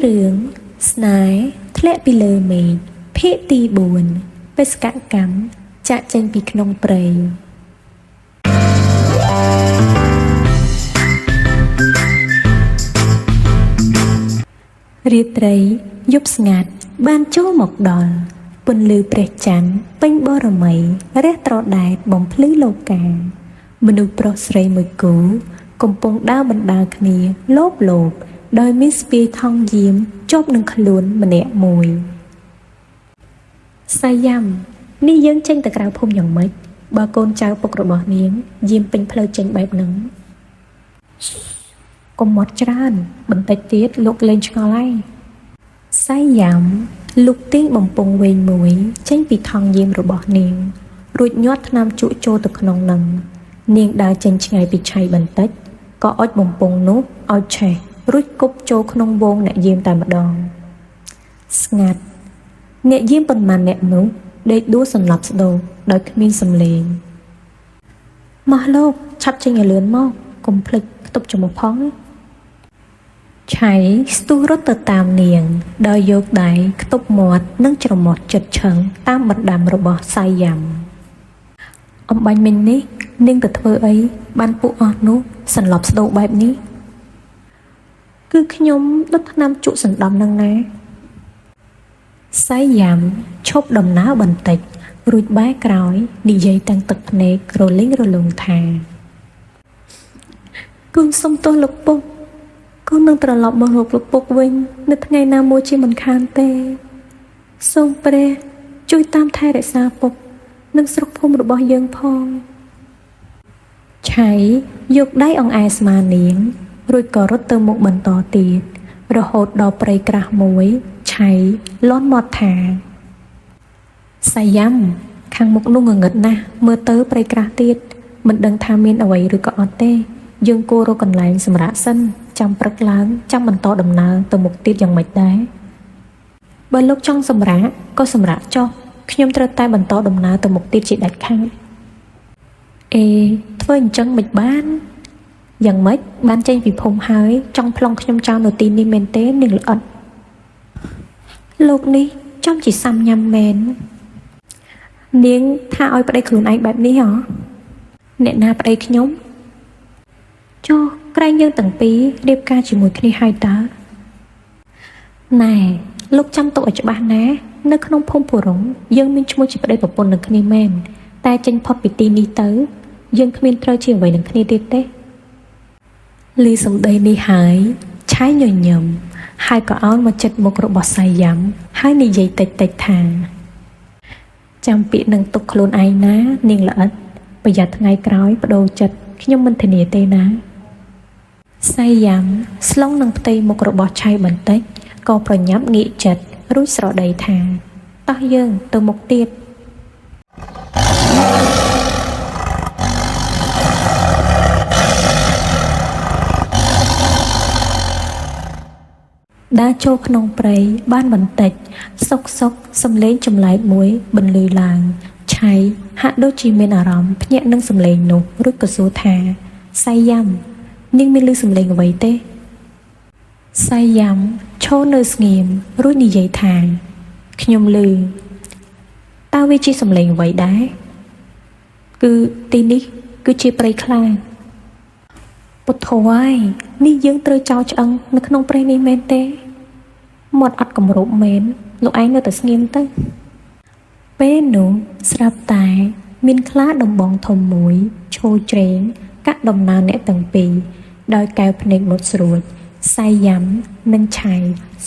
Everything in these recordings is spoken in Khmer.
រឿងស្នេហ៍ធ្លាក់ពីលើមេឃភាគទី4បេសកកម្មចាក់ចេញពីក្នុងព្រៃរាត្រីយប់ស្ងាត់បានចូលមកដល់ពន្លឺព្រះច័ន្ទពេញបរមីរះត្រដែតបំភ្លឺលោកាមនុស្សប្រុសស្រីមួយគូកំពុងដើរបណ្ដើរគ្នាលោបលោបដោយមានស្ពាយថង់យាមជាប់នឹងខ្លួនម្នាក់មួយសាយ៉ាំនេះយើងចេញទៅក្រៅភូមិយ៉ាងម៉េចបើកូនចៅពុករបស់នាងយាមពេញផ្លូវចេញបែបហ្នឹងកុំមាត់ច្រើនបន្តិចទៀតលោកលែងឆ្ងល់ហើយសាយ៉ាំលោកទាញបំពង់វែងមួយចេញពីថង់យាមរបស់នាងរួចញាត់ថ្នាំជក់ចូលទៅក្នុងនឹងនាងដើរចេញឆ្ងាយពីឆៃបន្តិចក៏អុចបំពង់នោះឲ្យឆេះរួចគប់ចូលក្នុងវងអ្នកយាមតែម្ដងស្ងាត់អ្នកយាមប៉ុន្មានអ្នកនោះដេកដួលសន្លប់ស្ដូកដោយគ្មានសំឡេងម៉ោះលោកឆាប់ចេញឲ្យលឿនមកកុំភ្លេចខ្ទប់ច្រមុះផងណាឆៃស្ទុះរត់ទៅតាមនាងដោយយកដៃខ្ទប់មាត់និងច្រមុះចិត្តឆឹងតាមបណ្ដាំរបស់សាយ៉ាំអំបញ្ញមិញនេះនាងទៅធ្វើអីបានពួកអស់នោះសន្លប់ស្ដូកបែបនេះគឺខ្ញុំដុតថ្នាំជក់សណ្ដំនឹងណាសាយ៉ាំឈប់ដំណើរបន្តិចរួចបែរក្រោយនិយាយទាំងទឹកភ្នែករលីងរលោងថាកូនសុំទោសលោកពុកកូននឹងត្រឡប់មករកលោកពុកវិញនៅថ្ងៃណាមួយជាមិនខានទេសូមព្រះជួយតាមថែរក្សាពុកនិងស្រុកភូមិរបស់យើងផងឆៃយកដៃអង្អែស្មានាងរួចក៏រត់ទៅមុខបន្តទៀតរហូតដល់ព្រៃក្រាស់មួយឆៃលាន់មាត់ថាសាយ៉ាំខាងមុខនោះងងឹតណាស់មើលទៅព្រៃក្រាស់ទៀតមិនដឹងថាមានអ្វីឬក៏អត់ទេយើងគួររកកន្លែងសម្រាកសិនចាំព្រឹកឡើងចាំបន្តដំណើរទៅមុខទៀតយ៉ាងម៉េចដែរបើលោកចង់សម្រាកក៏សម្រាកចុះខ្ញុំត្រូវតែបន្តដំណើរទៅមុខទៀតជាដាច់ខាតអេធ្វើអញ្ចឹងមិនបានយ៉ាងម៉េចបានចេញពីភូមិហើយចង់ប្លង់ខ្ញុំចោលនៅទីនេះមែនទេនាងល្អិតលោកនេះចំជាសាំញ៉ាំមែននាងថាឲ្យប្តីខ្លួនឯងបែបនេះហ៎អ្នកណាប្តីខ្ញុំចុះក្រែងយើងទាំងពីររៀបការជាមួយគ្នាហើយតើណែលោកចាំទុកឲ្យច្បាស់ណានៅក្នុងភូមិពរងយើងមានឈ្មោះជាប្តីប្រពន្ធនឹងគ្នាមែនតែចេញផុតពីទីនេះទៅយើងគ្មានត្រូវជាអ្វីនឹងគ្នាទៀតទេឮសម្ដីនេះហើយឆៃញញឹមហើយក៏អោនមកចិត្តមុខរបស់សាយ៉ាំហើយនិយាយតិចៗថាចាំពាក្យនឹងទុកខ្លួនឯងណានាងល្អិតប្រយ័ត្នថ្ងៃក្រោយបដូរចិត្តខ្ញុំមិនធានាទេណាសាយ៉ាំស្លងនឹងផ្ទៃមុខរបស់ឆៃបន្តិចក៏ប្រញាប់ងាកចិត្តរួចស្រដីថាតោះយើងទៅមុខទៀតដើរចូលក្នុងព្រៃបានបន្តិចសុកសុកសំឡេងចម្លែកមួយបន្លឺឡើងឆៃហាក់ដូចជាមានអារម្មណ៍ភ្ញាក់នឹងសំឡេងនោះរួចក៏សួរថាសាយ៉ាំនាងមានឮសំឡេងអ្វីទេសាយ៉ាំឈរនៅស្ងៀមរួចនិយាយថាខ្ញុំឮតើវាជាសំឡេងអ្វីដែរគឺទីនេះគឺជាព្រៃខ្លាពុទ្ធោហើយនេះយើងត្រូវចោលឆ្អឹងនៅក្នុងព្រៃនេះមែនទេមាត់អត់គម្របមែនលោកឯងនៅតែស្ងៀមទៅពេលនោះស្រាប់តែមានខ្លាដំបងធំមួយឈរជ្រែងកាក់ដំណើរអ្នកទាំងពីរដោយកែវភ្នែកមុតស្រួចសាយ៉ាំនិងឆៃ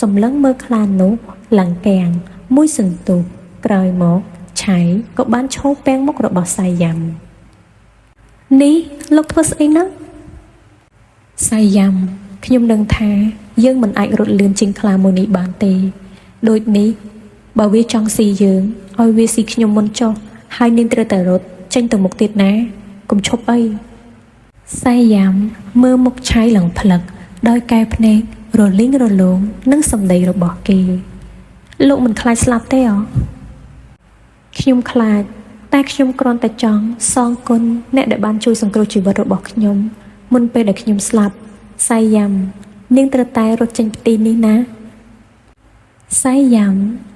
សម្លឹងមើលខ្លានោះឡើងកាំងមួយសន្ទុះក្រោយមកឆៃក៏បានឈរពាំងមុខរបស់សាយ៉ាំនេះលោកធ្វើស្អីហ្នឹងសាយ៉ាំខ្ញុំដឹងថាយើងមិនអាចរត់លឿនជាងខ្លាមួយនេះបានទេដូចនេះបើវាចង់ស៊ីយើងឲ្យវាស៊ីខ្ញុំមុនចុះហើយនាងត្រូវតែរត់ចេញទៅមុខទៀតណាកុំឈប់អីសាយ៉ាំមើលមុខឆៃឡើងផ្លឹកដោយកែភ្នែករលីងរលោងនឹងសម្ដីរបស់គេលោកមិនខ្លាចស្លាប់ទេអខ្ញុំខ្លាចតែខ្ញុំគ្រាន់តែចង់សងគុណអ្នកដែលបានជួយសង្គ្រោះជីវិតរបស់ខ្ញុំមុនពេលដែលខ្ញុំស្លាប់សាយ៉ាំនាងត្រូវតែរត់ចេញពីទីនេះណា សៃយ៉ាំ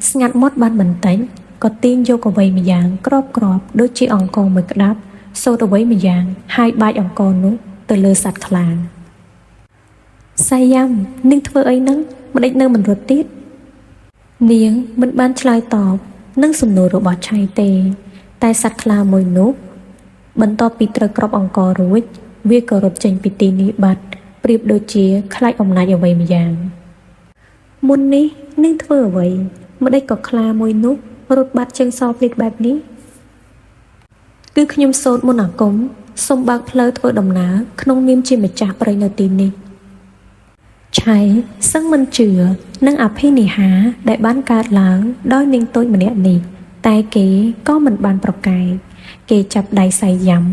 ស្ងាត់មាត់បានបន្តិចក៏ទាញយកអ្វីម្យ៉ាងក្របៗដូចជាអង្ករមួយក្តាប់សូត្រអ្វីម្យ៉ាងហើយបាចអង្ករនោះទៅលើសត្វខ្លាសៃយ៉ាំនាងធ្វើអីហ្នឹងម្តេចនៅមិនរត់ទៀតនាងមិនបានឆ្លើយតបនឹងសំណួររបស់ឆៃទេ តែសត្វខ្លាមួយនោះបន្ទាប់ពីត្រូវគ្រាប់អង្កររួច វាក៏រត់ចេញពីទីនេះបាត់ប្រៀបដូចជាខ្លាចអំណាចអ្វីម្យ៉ាងមុននេះនាងធ្វើអ្វីម្តេចក៏ខ្លាមួយនោះរត់បាត់ជើងសភ្លេចបែបនេះគឺខ្ញុំសូត្រមន្តអាគមសូមបើកផ្លូវធ្វើដំណើរក្នុងនាមជាម្ចាស់ព្រៃនៅទីនេះឆៃសឹងមិនជឿនឹងអភិនិហារដែលបានកើតឡើងដោយនាងតូចម្នាក់នេះតែគេក៏មិនបានប្រកែកគេចាប់ដៃសៃយ៉ាំ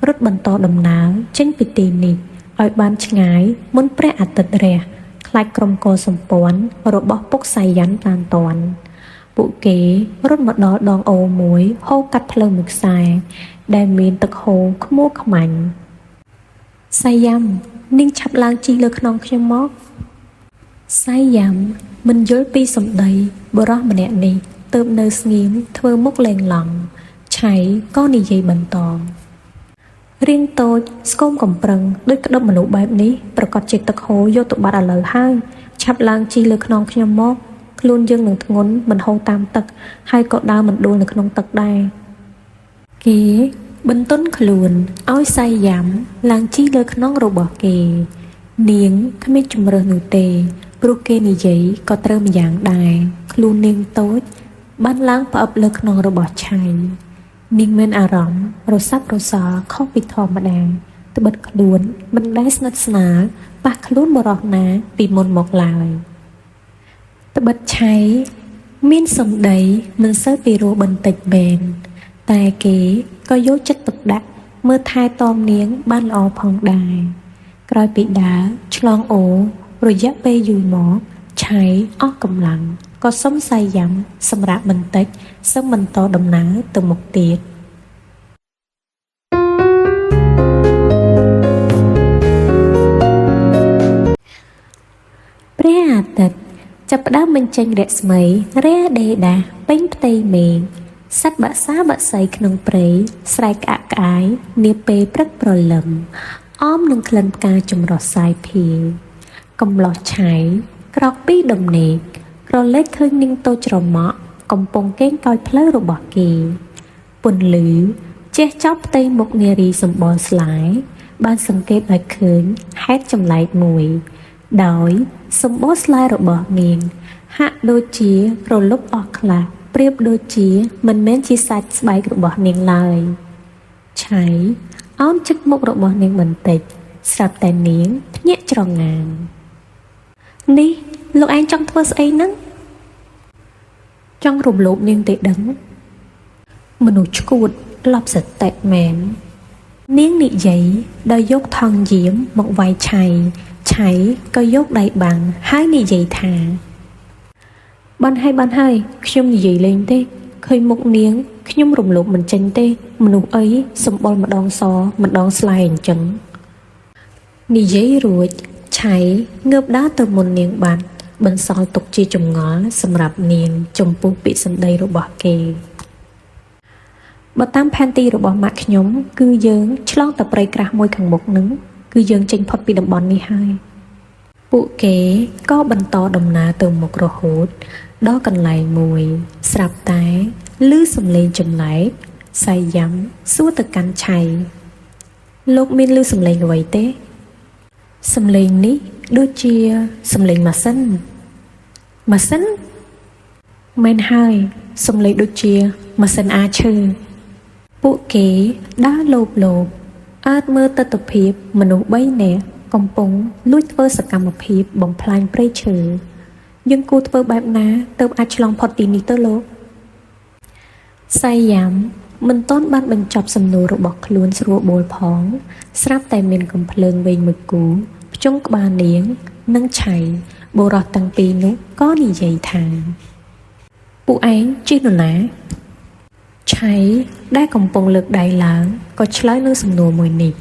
រត់បន្តដំណើរចេញពីទីនេះឲ្យបានឆ្ងាយមុនព្រះអាទិត្យរះខ្លាចក្រុមកោសម្ព័ន្ធរបស់ពុកសៃយ៉ាន់តាមទាន់ពួកគេរត់មកដល់ដងអូរមួយហូរកាត់ផ្លូវមួយខ្សែដែលមានទឹកហូរខ្មួខ្មាញ់សៃយ៉ាំនាងឆាប់ឡើងជិះលើខ្នងខ្ញុំមកសៃយ៉ាំមិនយល់ពីសម្ដីបុរសម្នាក់នេះទើបនៅស្ងៀមធ្វើមុខលែងឡង់ឆៃក៏និយាយបន្តរាងតូចស្គមកំប្រឹងដូចក្តឹបមនុស្សបែបនេះប្រកាសជាទឹកហូរយកទៅបាត់ឥឡូវហើយឆាប់ឡើងជិះលើខ្នងខ្ញុំមកខ្លួនយើងនឹងធ្ងន់មិនហូរតាមទឹកហើយក៏ដើរមិនដួលនៅក្នុងទឹកដែរគេបន្ទន់ខ្លួនឲ្យសៃយ៉ាំឡើងជិះលើខ្នងរបស់គេនាងគ្មានជំរើសនោះទេព្រោះគេនិយាយក៏ត្រូវម្យ៉ាងដែរខ្លួននាងតូចបានឡើងផ្អឹបលើខ្នងរបស់ឆៃនាងមានអារម្មណ៍រសាប់រសល់ខុសពីធម្មតាត្បិតខ្លួនមិនដែលស្និទ្ធស្នាលប៉ះខ្លួនបុរសណាពីមុនមកឡើយត្បិតឆៃមានសម្ដីមិនសូវពីរោះបន្តិចមែនតែគេក៏យកចិត្តទុកដាក់មើលថែទាំនាងបានល្អផងដែរក្រោយពីដើរឆ្លងអូររយៈពេលយូរមកឆៃអស់កម្លាំងក៏សុំសៃយ៉ាំសម្រាកបន្តិចសឹមបន្តដំណើរទៅមុខទៀតព្រះអាទិត្យចាប់ផ្ដើមបញ្ចេញរស្មីរះដេដាសពេញផ្ទៃមេឃសត្វបក្សាបក្សីក្នុងព្រៃស្រែកក្អាកក្អាយនាពេលព្រឹកព្រលឹមអមនឹងក្លិនផ្កាចម្រុះសាយភាយកំឡោះឆៃក្រោកពីដំណេកក្រឡេកឃើញនាងតូចច្រមុះកំពុងកេងកោយផ្លូវរបស់គេពន្លឺជះចោលផ្ទៃមុខនារីសម្បុរស្លែបានសង្កេតឲ្យឃើញហេតុចម្លែកមួយដោយសម្បុរស្លែរបស់នាងហាក់ដូចជារលុបអស់ខ្លះប្រៀបដូចជាមិនមែនជាសាច់ស្បែករបស់នាងឡើយឆៃអោនជិតមុខរបស់នាងបន្តិចស្រាប់តែនាងភ្ញាក់ច្រងាងនេះលោកឯងចង់ធ្វើស្អីហ្នឹងចង់រំលោភនាងទេដឹងមនុស្សឈួតលប់សតិមែននាងនិយាយដោយយកថង់យាមមកវាយឆៃឆៃក៏យកដៃបាំងហើយនិយាយថាបានហើយបានហើយខ្ញុំនិយាយលេងទេឃើញមុខនាងខ្ញុំរំលោភមិនចេញទេមនុស្សអីសម្បុរម្ដងសម្ដងស្លែអញ្ចឹងនិយាយរួចឆៃងើបដើរទៅមុននាងបាត់បន្សល់ទុកជាចម្ងល់សម្រាប់នាងចំពោះពាក្យសម្ដីរបស់គេបើតាមផែនទីរបស់ម៉ាក់ខ្ញុំគឺយើងឆ្លងទៅព្រៃក្រាស់មួយខាងមុខនឹងគឺយើងចេញផុតពីតំបន់នេះហើយពួកគេក៏បន្តដំណើរទៅមុខរហូតដល់កន្លែងមួយស្រាប់តែឮសំឡេងចម្លែកសៃយ៉ាំសួរទៅកាន់ឆៃលោកមានឮសំឡេងអ្វីទេសំឡេងនេះដូចជាសំឡេងម៉ាស៊ីនម៉ាស៊ីនមែនហើយសំឡេងដូចជាម៉ាស៊ីនអាឈើពួកគេដើរលោបលោបអើតមើលទិដ្ឋភាពមនុស្ស3នាក់កំពុងលួចធ្វើសកម្មភាពបំផ្លាញព្រៃឈើយើងគួរធ្វើបែបណាទើបអាចឆ្លងផុតទីនេះទៅលោកសៃយ៉ាំមិនទាន់បានបញ្ចប់សំណួររបស់ខ្លួនស្រួលបួលផងស្រាប់តែមានកំភ្លើងវែងមួយគូភ្ជង់ក្បាលនាងនិងឆៃបុរសទាំងពីរនោះក៏និយាយថាពួកឯងជិះនរណាឆៃដែលកំពុងលើកដៃឡើងក៏ឆ្លើយនឹងសំណួរមួយនេះ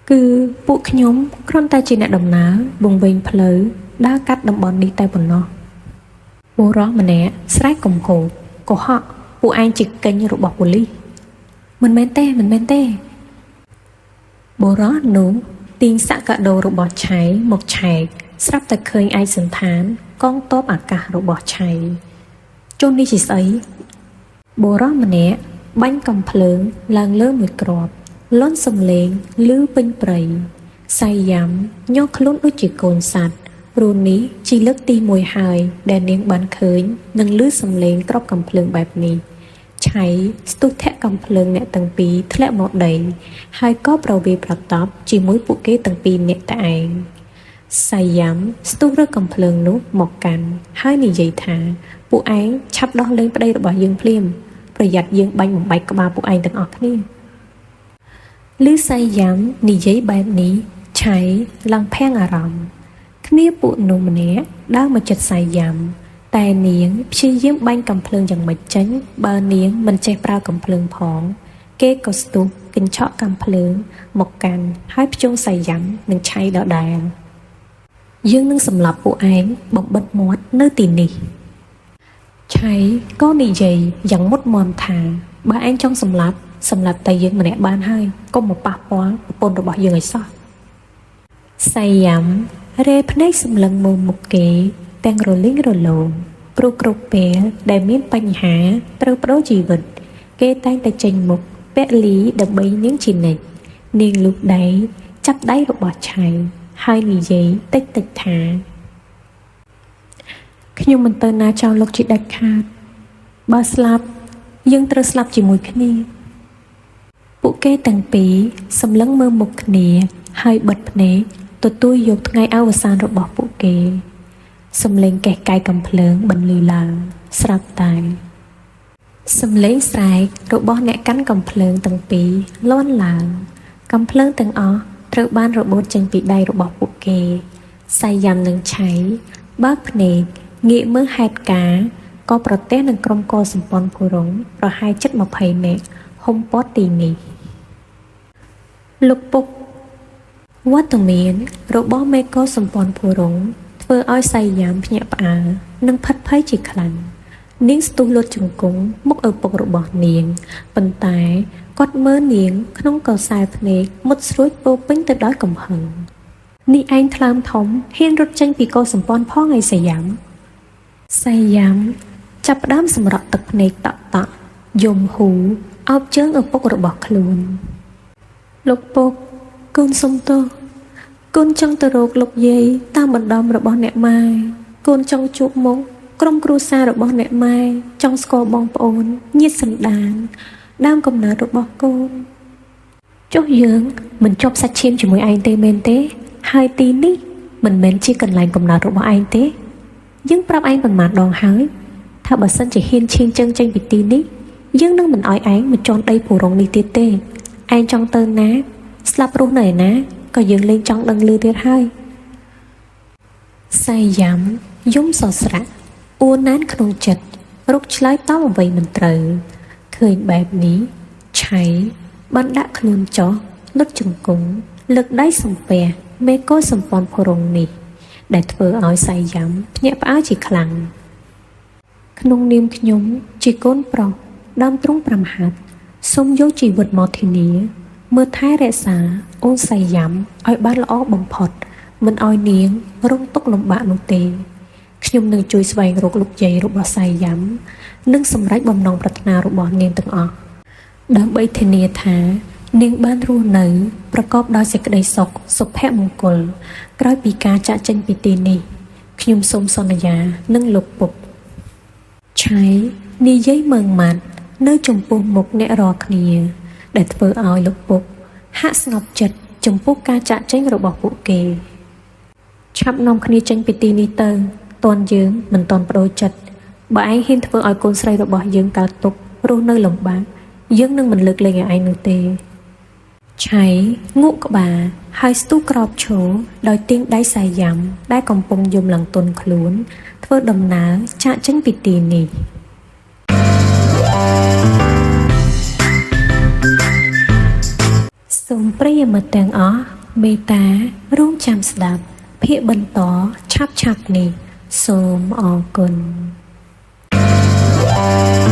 គឺពួកខ្ញុំគ្រាន់តែជាអ្នកដំណើរវង្វេងផ្លូវដើរកាត់តំបន់នេះតែប៉ុណ្ណោះ បុរសម្នាក់ស្រែកកំហូចកុហកពួកឯងជាកេញរបស់ប៉ូលីសមិនមែនទេមិនមែនទេបុរសនោះទាញសាក់កាដូរបស់ឆៃមកឆែកស្រាប់តែឃើញឯកសណ្ឋានកងទ័ពអាកាសរបស់ឆៃជុំនេះជាស្អីបុរសម្នាក់បាញ់កំភ្លើងឡើងលើមួយគ្រាប់លន់សំឡេងឮពេញព្រៃសៃយ៉ាំញ័រខ្លួនដូចជាកូនសត្វព្រោះនេះជាលើកទីមួយហើយដែលនាងបានឃើញនិងឮសំឡេងគ្រាប់កាំភ្លើងបែបនេះឆៃស្ទុះធាក់កាំភ្លើងអ្នកទាំងពីរធ្លាក់មកដីហើយក៏ប្រវាយប្រតប់ជាមួយពួកគេទាំងពីរនាក់តែឯងសៃយ៉ាំស្ទុះរើកាំភ្លើងនោះមកកាន់ហើយនិយាយថាពួកឯងឆាប់ដោះលែងប្តីរបស់យើងភ្លាមប្រយ័ត្នយើងបាញ់បំបែកក្បាលពួកឯងទាំងអស់គ្នាឮសៃយ៉ាំនិយាយបែបនេះឆៃឡើងភាំងអារម្មណ៍គ្នាពួកនោះម្នាក់ដើរមកចិត្តសៃយ៉ាំតែនាងព្យាយាមបាញ់កាំភ្លើងយ៉ាងម៉េចចេញបើនាងមិនចេះប្រើកាំភ្លើងផងគេក៏ស្ទុះកញ្ឆក់កាំភ្លើងមកកាន់ហើយភ្ជង់សៃយ៉ាំនិងឆៃដដែលយើងនឹងសម្លាប់ពួកឯងបំបិតមាត់នៅទីនេះឆៃក៏និយាយយ៉ាងមុតមមថាបើឯងចង់សម្លាប់តែយើងម្នាក់បានហើយកុំមកប៉ះពាល់ប្រពន្ធរបស់យើងឲ្យសោះសៃយ៉ាំរេភ្នែកសម្លឹងមើលមុខគេទាំងរលីងរលោងព្រោះគ្រប់ពេលដែលមានបញ្ហាត្រូវប្ដូរជីវិតគេតែងតែចេញមុខពលីដើម្បីនាងជានិច្ចនាងលូកដៃចាប់ដៃរបស់ឆៃហើយនិយាយតិចៗថាខ្ញុំមិនទៅណាចោលលោកជាដាច់ខាតបើស្លាប់យើងត្រូវស្លាប់ជាមួយគ្នាពួកគេទាំងពីរសម្លឹងមើលមុខគ្នាហើយបិទភ្នែកទទួលយកថ្ងៃអវសានរបស់ពួកគេសំឡេងកេះកាយកំភ្លើងបន្លឺឡើងស្រាប់តែសំឡេងស្រែករបស់អ្នកកាន់កំភ្លើងទាំងពីរលាន់ឡើងកំភ្លើងទាំងអស់ត្រូវបានរបូតចេញពីដៃរបស់ពួកគេសៃយ៉ាំនិងឆៃបើកភ្នែកងាកមើលហេតុការណ៍ក៏ប្រទះនឹងក្រុមកសម្ព័ន្ធភូរុងប្រហែលជិត20នាក់ហុំព័ទ្ធទីនេះលោកពុកវត្តមានរបស់មេកសម្ព័ន្ធភូរុងធ្វើឲ្យសៃយ៉ាំភ្ញាក់ផ្អើលនិងផិតភ័យជាខ្លាំងនាងស្ទុះលុតជង្គង់មុខឪពុករបស់នាងប៉ុន្តែគាត់មើលនាងក្នុងកសែភ្នែកមុតស្រួចពោពេញទៅដោយកំហឹងនេះឯងថ្លើមធំហ៊ានរត់ចេញពីកសម្ព័ន្ធផងឯសៃយ៉ាំសៃយ៉ាំចាប់ផ្ដើមសម្រក់ទឹកភ្នែកតក់តក់យំហ៊ូអោបជើងឪពុករបស់ខ្លួនលោកពុកកូនសុំទោសកូនចង់ទៅរកលោកយាយតាមបណ្ដំរបស់អ្នកម៉ែកូនចង់ជួបមុខក្រុមគ្រួសាររបស់អ្នកម៉ែចង់ស្គាល់បងប្អូនញាតិសន្តានដើមកំណើតរបស់កូនចុះយើងមិនជាប់សាច់ឈាមជាមួយឯងទេមែនទេហើយទីនេះមិនមែនជាកន្លែងកំណើតរបស់ឯងទេយើងប្រាប់ឯងប៉ុន្មានដងហើយថាបើសិនជាហ៊ានឈៀងជើងចេញពីទីនេះយើងនឹងមិនអោយឯងមកជន់ដីភូរុងនេះទៀតទេឯងចង់ទៅណាស្លាប់រស់នៅឯណាក៏យើងលែងចង់ដឹងឮទៀតហើយសៃយ៉ាំយំសស្រាក់អួនណានក្នុងចិត្តរកឆ្លើយតបអ្វីមិនត្រូវឃើញបែបនេះឆៃបានដាក់ខ្លួនចុះលុតជង្គង់លើកដៃសំពះមេកសម្ព័ន្ធភរុងនេះដែលធ្វើឲ្យសៃយ៉ាំភ្ញាក់ផ្អើលជាខ្លាំងក្នុងនាមខ្ញុំជាកូនប្រុសដើមទ្រូង5ហត្ថសូមយកជីវិតមកធានាមើលថែរក្សាអូនសៃយ៉ាំឲ្យបានល្អបំផុតមិនឲ្យនាងរងទុក្ខលំបាកនោះទេខ្ញុំនឹងជួយស្វែងរកលោកយាយរបស់សៃយ៉ាំនិងសម្រេចបំណងប្រាថ្នារបស់នាងទាំងអស់ដើម្បីធានាថានាងបានរស់នៅប្រកបដោយសេចក្តីសុខសុភមង្គលក្រោយពីការចាកចេញពីទីនេះខ្ញុំសូមសន្យានឹងលោកពុកឆៃនិយាយម៉ឺងម៉ាត់នៅចំពោះមុខអ្នករាល់គ្នាដែលធ្វើឲ្យលោកពុកហាក់ស្ងប់ចិត្តចំពោះការចាកចេញរបស់ពួកគេឆាប់នាំគ្នាចេញពីទីនេះទៅតន់យើងមិនតន់ប្ដូរចិត្តបើឯងហ៊ានធ្វើឲ្យកូនស្រីរបស់យើងកើតទុក្ខរស់នៅលំបាកយើងនឹងមិនលើកលែងឲ្យឯងនោះទេឆៃងក់ក្បាលហើយស្ទុះក្របឈរដោយទាញដៃសៃយ៉ាំដែលកំពុងយំឡើងទន់ខ្លួនធ្វើដំណើរចាកចេញពីទីនេះសូមប្រិយមិត្តទាំងអស់មេត្តារងចាំស្ដាប់ភាគបន្តឆាប់ៗនេះសូមអរគុណ។ ។